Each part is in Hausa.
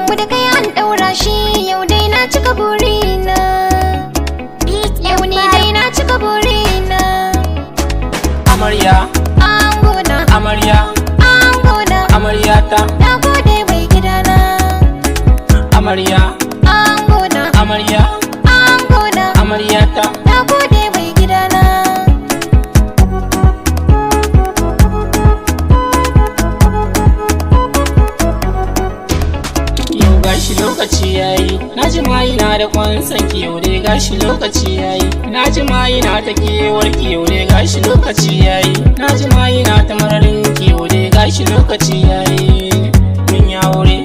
Mu da kai an ɗaura shi, yau dai na cika burina. Yau ni dai na cika burina. Amarya. Angona. Amarya. Angona. Amaryata. Na gode mai gidana. Amarya. Angona. Amarya. Angona. Amaryata. Na gode mai gidana. Yau gashi lokaci yayi, na ji ma ina da kwansan ki. Yau dai gashi lokaci yayi, na ji ma ina ta kewar ki. Yau dai gashi lokaci yayi, na ji ma ina ta mararin ki. Yau dai gashi lokaci yayi, mun yi aure,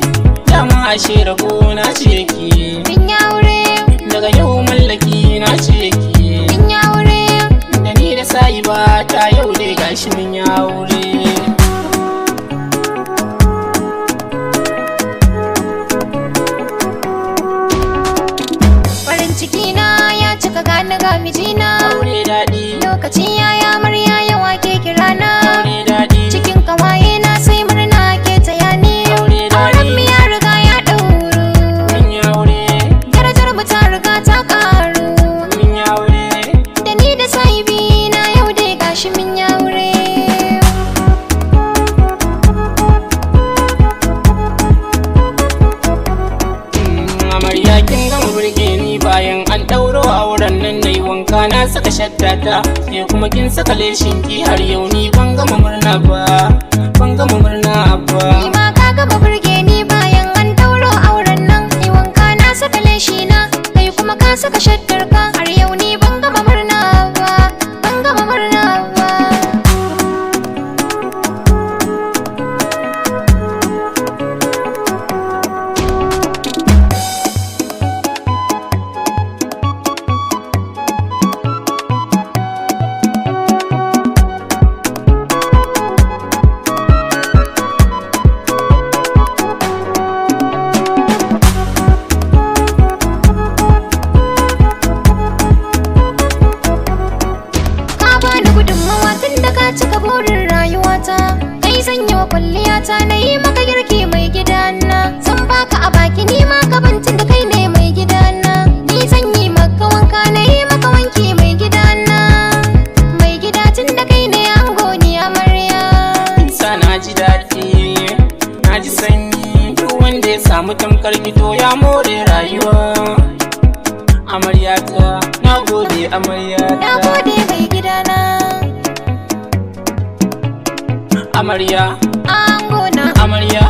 dama ashe rabo na ce ki. Mun yi aure. Daga yau mallaki na ce ki. Mun yi aure. Da ni da sahiba ta, yau dai gashi mun yi aure. Farin ciki na ya cika, gani ga mijina. Aure daɗi. Lokaci ya yi, amarya yawa ke kirana. Aure daɗi. Cikin kawaye na sai murna ke taya ni. Aure daɗi. Auren mu ya riga ya ɗauru. Mun yi aure. Darajar mu ta riga ta ƙaru. Mun yi aure. Da ni da sahibi na, yau dai gashi mun yi aure. Amarya, kin gama burge ni. Bayan an ɗauro auren nan, nayi wanka, na saka shaddata, ke kuma kin saka leshin ki. Har yau ni ban gama murna ba, ban gama murna ba. Ni ma ka gama burge ni. Bayan an ɗauro auren nan, ni wanka na saka leshi na, kai kuma ka saka shaddar ka. Har yau ni ban gama murna ba, ban gama murna ba. Ka bani gudunmawa tun da ka cika burin rayuwata. Kai zan yi wa kwalliyata, na yi maka girki mai gidana. Zan baka a baki, ni ma ka bantin da kai ne mai gidana. Ni zan yi maka wanka, na yi maka wanki mai gidana. Mai gida, tun da kai ne ango, ni amarya. Sa na ji daɗi, na ji sanyi. Duk wanda ya samu tamkar to ya more rayuwa. Amaryata, na gode amaryata. Na gode mai gidana. Amarya. Angona. Amarya.